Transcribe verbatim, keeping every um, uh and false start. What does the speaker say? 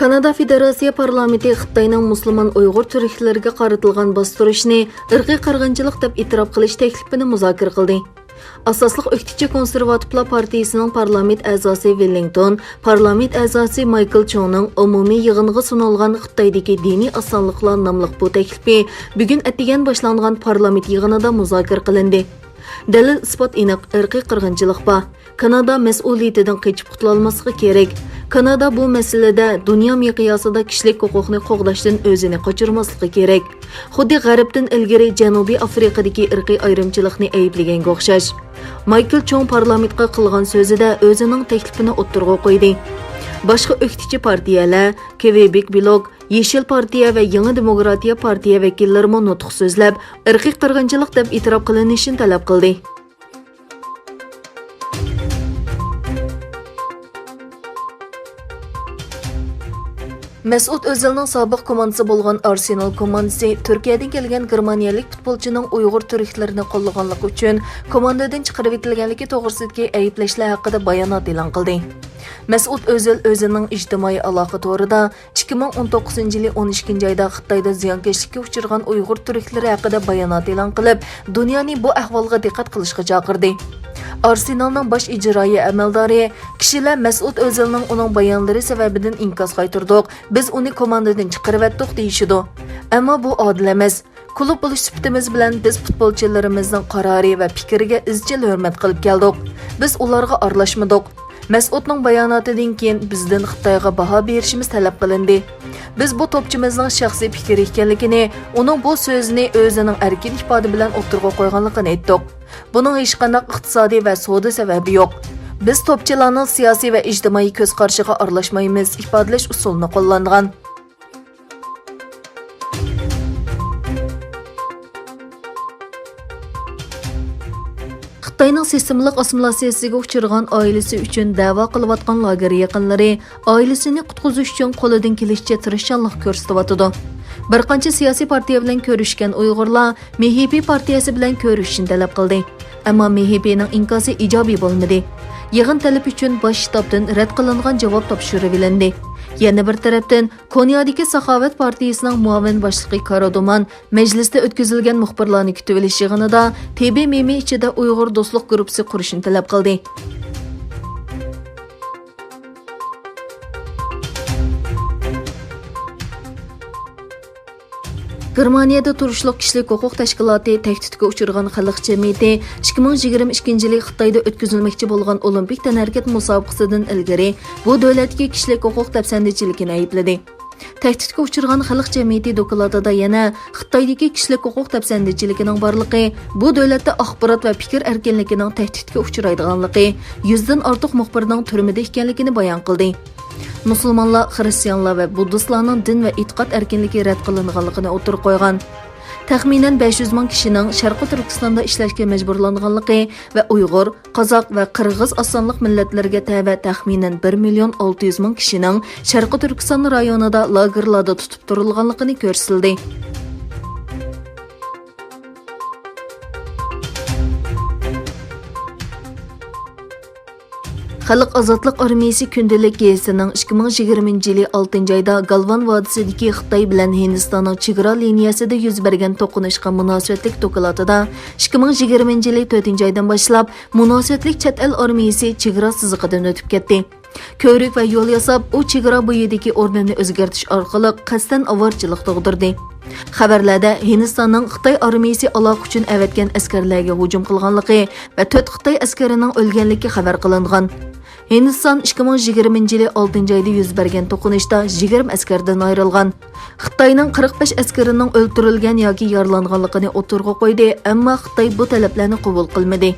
كانادا فېدېراتسىيە پارلامېنتى خىتاينىڭ مۇسۇلمان ئۇيغۇر تۈركلىرىگە قارىتىلغان باستۇرۇشىنى ئىرقىي قىرغىنچىلىق دەپ ئېتىراپ قىلىش تەكلىپىنى مۇزاكىرە قىلدى. ئاساسلىق ئۆكتىچى كونسېرۋاتىپلار پارتىيىسىنىڭ پارلامېنت ئەزاسى ۋېللىڭتون، پارلامېنت ئەزاسى مايكل چوڭنىڭ ئومۇمىي يىغىنغا سۇنۇلغان خىتايدىكى دىنىي ئاسانلىقلار ناملىق بۇ تەكلىپى بۈگۈن ئەتىگەن باشلانغان پارلامېنت يىغىنىدا مۇزاكىرە قىلىندى. دەلىل-ئىسپات ئېنىق، ئىرقىي قىرغىنچىلىق بار. كانادا مەسئۇلىيىتىدىن قېچىپ قۇتۇلالماسلىقى كېرەك. كانادا بۇ مەسىلىدە دۇنيا مىقياسىدا كىشىلىك ھوقۇقنى قوغداشتىن ئۆزىنى قاچۇرماسلىقى كېرەك. خۇددى غەربتىن ئىلگىرى جەنۇبىي ئافرىقىدىكى ئىرقىي ئايرىمچىلىقنى ئەيىبلىگەنگە ئوخشاش. مايكل چوڭ پارلامېنتقا قىلغان سۆزىدە ئۆزىنىڭ تەكلىپىنى ئوتتۇرىغا قويدى. باشقا ئۆكتىچى پارتىيەلەر، كۋېبېك بلوك، يېشىل پارتىيە ۋە يېڭى دېموكراتىيە پارتىيە ۋەكىللىرىمۇ نۇتۇق سۆزلەپ، ئىرقىي قىرغىنچىلىق دەپ ئېتىراپ قىلىنىشىنى تەلەپ قىلدى. مەسئۇت ئۆزىلنىڭ سابىق كوماندىسى بولغان ئارسېنال كوماندىسى تۈركىيەدىن كەلگەن گېرمانىيەلىك پۇتبولچىنىڭ ئۇيغۇر تۈركلىرىنى قوللىغانلىقى ئۈچۈن كوماندىدىن چىقىرىۋېتىلگەنلىكى توغرىسىدىكى ئەيىبلەشلەر ھەققىدە بايانات ئېلان قىلدى. مەسئۇت ئۆزىل ئۆزىنىڭ ئىجتىمائىي ئالاقە تورىدا ئىككى مىڭ ئون توققۇزىنچى يىلى ئون ئىككىنچى ئايدا خىتايدا زىيانكەشلىككە ئۇچرىغان ئۇيغۇر تۈركلىرى ھەققىدە بايانات ئېلان قىلىپ، دۇنيانى بۇ ئەھۋالغا دىققەت قىلىشقا چاقىردى. ئارسېنالنىڭ باش ئىجرائىي ئەمەلدارى، كىشىلەر مەسئۇت ئۆزىلنىڭ ئۇنىڭ بايانلىرى سەۋەبىدىن ئىنكاس قايتۇردۇق، بىز ئۇنى كوماندىدىن چىقىرىۋەتتۇق دېيىشىدۇ. ئەمما بۇ ئادىل ئەمەس. كۇلۇب بولۇش سۈپىتىمىز بىلەن بىز پۇتبولچىلىرىمىزنىڭ قارارى ۋە پىكرىگە ئىزچىل ھۆرمەت قىلىپ كەلدۇق. بىز ئۇلارغا ئارىلاشمىدۇق. مەسئۇتنىڭ باياناتىدىن كېيىن بىزدىن خىتايغا باھا بېرىشىمىز تەلەپ قىلىندى. بىز بۇ توپچىمىزنىڭ شەخسىي پىكرى ئىكەنلىكىنى، ئۇنىڭ بۇ سۆزىنى ئۆزىنىڭ ئەركىن ئىپادە بىلەن ئوتتۇرىغا قويغانلىقىنى ئېيتتۇق. بۇنىڭ ھېچقانداق ئىقتىسادىي ۋە سودا سەۋەبى يوق. بىز توپچىلارنىڭ سىياسىي ۋە ئىجتىمائىي كۆز قارىشىغا ئارىلاشمايمىز، ئىپادىلەش ئۇسۇلىنى قوللانغان. خىتاينىڭ سىستېمىلىق ئاسسىمىلياتسىيەسىگە ئۇچرىغان ئائىلىسى ئۈچۈن دەۋا قىلىۋاتقان لاگېر يېقىنلىرى ئائىلىسىنى قۇتقۇزۇش ئۈچۈن قولىدىن كېلىشىچە تىرىشچانلىق كۆرسىتىۋاتىدۇ. بىر قانچە سىياسىي پارتىيە بىلەن كۆرۈشكەن ئۇيغۇرلار مېھىپى پارتىيەسى بىلەن كۆرۈشۈشنى تەلەپ قىلدى. ئەمما مېھىپىنىڭ ئىنكاسى ئىجابىي بولمىدى. يىغىن تەلىپى ئۈچۈن باش شتابتىن رەت قىلىنغان جاۋاب تاپشۇرۇۋېلىندى. يەنە بىر تەرەپتىن، كونيادىكى ساخاۋەت پارتىيىسىنىڭ مۇئاۋىن باشلىقى كارادومان مەجلىستە ئۆتكۈزۈلگەن مۇخبىرلارنى كۈتۈۋېلىش يىغىنىدا تې بې مې مې ئىچىدە ئۇيغۇر دوستلۇق گۇرۇپپىسى قۇرۇشنى تەلەپ قىلدى. گېرمانىيەدە تۇرۇشلۇق كىشىلىك ھوقۇق تەشكىلاتى تەھدىتكە ئۇچرىغان خەلق جەمئىيىتى ئىككى مىڭ يىگىرمە ئىككىنچى يىلى خىتايدا ئۆتكۈزۈلمەكچى بولغان ئولىمپىك تەنھەرىكەت مۇسابىقىسىدىن ئىلگىرى بۇ دۆلەتتىكى كىشىلىك ھوقۇق دەپسەندىچىلىكىنى ئەيىبلىدى. تەھدىتكە ئۇچرىغان خەلق جەمئىيىتى دوكلاتىدا يەنە خىتايدىكى كىشىلىك ھوقۇق دەپسەندىچىلىكىنىڭ بارلىقى، بۇ دۆلەتتە ئاخبارات ۋە پىكىر ئەركىنلىكىنىڭ تەھدىتكە ئۇچرايدىغانلىقى، يۈزدىن ئارتۇق مۇخبىرنىڭ تۈرمىدە ئىكەنلىكىنى بايان قىلدى. مۇسۇلمانلار، خىرىستىيانلار ۋە بۇددىستلارنىڭ دىن ۋە ئېتىقاد ئەركىنلىكى رەت قىلىنغانلىقىنى ئوتتۇرىغا قويغان. تەخمىنەن بەش يۈز مىڭ كىشىنىڭ شەرقىي تۈركىستاندا ئىشلەشكە مەجبۇرلانغانلىقى ۋە ئۇيغۇر، قازاق ۋە قىرغىز ئاز سانلىق مىللەتلەرگە تەۋە تەخمىنەن بىر مىليون ئالتە يۈز مىڭ كىشىنىڭ شەرقىي تۈركىستان رايونىدا لاگېرلاردا تۇتۇپ تۇرۇلغانلىقىنى كۆرسىتىلدى. خەلق ئازادلىق ئارمىيىسى كۈندىلىك گېزىتىنىڭ ئىككى مىڭ يىگىرمىنچى يىلى ئالتىنچى ئايدا گالۋان ۋادىسىدىكى خىتاي بىلەن ھىندىستاننىڭ چېگرا لىنىيەسىدە يۈز بەرگەن توقۇنۇشقا مۇناسىۋەتلىك دوكلاتىدا، ئىككى مىڭ يىگىرمىنچى يىلى تۆتىنچى ئايدىن باشلاپ مۇناسىۋەتلىك چەت ئەل ئارمىيىسى چېگرا سىزىقىدىن ئۆتۈپ كەتتى. كۆۋرۈك ۋە يول ياساپ، ئۇ چېگرا بويىدىكى ئورنىنى ئۆزگەرتىش ئارقىلىق قەستەن ئاۋارىچىلىق تۇغدۇردى. خەۋەرلەردە ھىندىستاننىڭ خىتاي ئارمىيىسى ئالاقە ئۈچۈن ئەۋەتكەن ئەسكەرلەرگە ھۇجۇم قىلغانلىقى ۋە تۆت خىتاي ئەسكىرىنىڭ ئۆلگەنلىكى خەۋەر قىلىنغان. ھىندىستان ئىككى مىڭ يىگىرمىنچى يىلى ئالتىنچى ئايدا يۈز بەرگەن توقۇنۇشتا يىگىرمە ئەسكەردىن ئايرىلغان. خىتاينىڭ قىرىق بەش ئەسكىرىنىڭ ئۆلتۈرۈلگەن ياكى يارىلانغانلىقىنى ئوتتۇرىغا قويدى، ئەمما خىتاي بۇ تەلەپلەرنى قوبۇل قىلمىدى.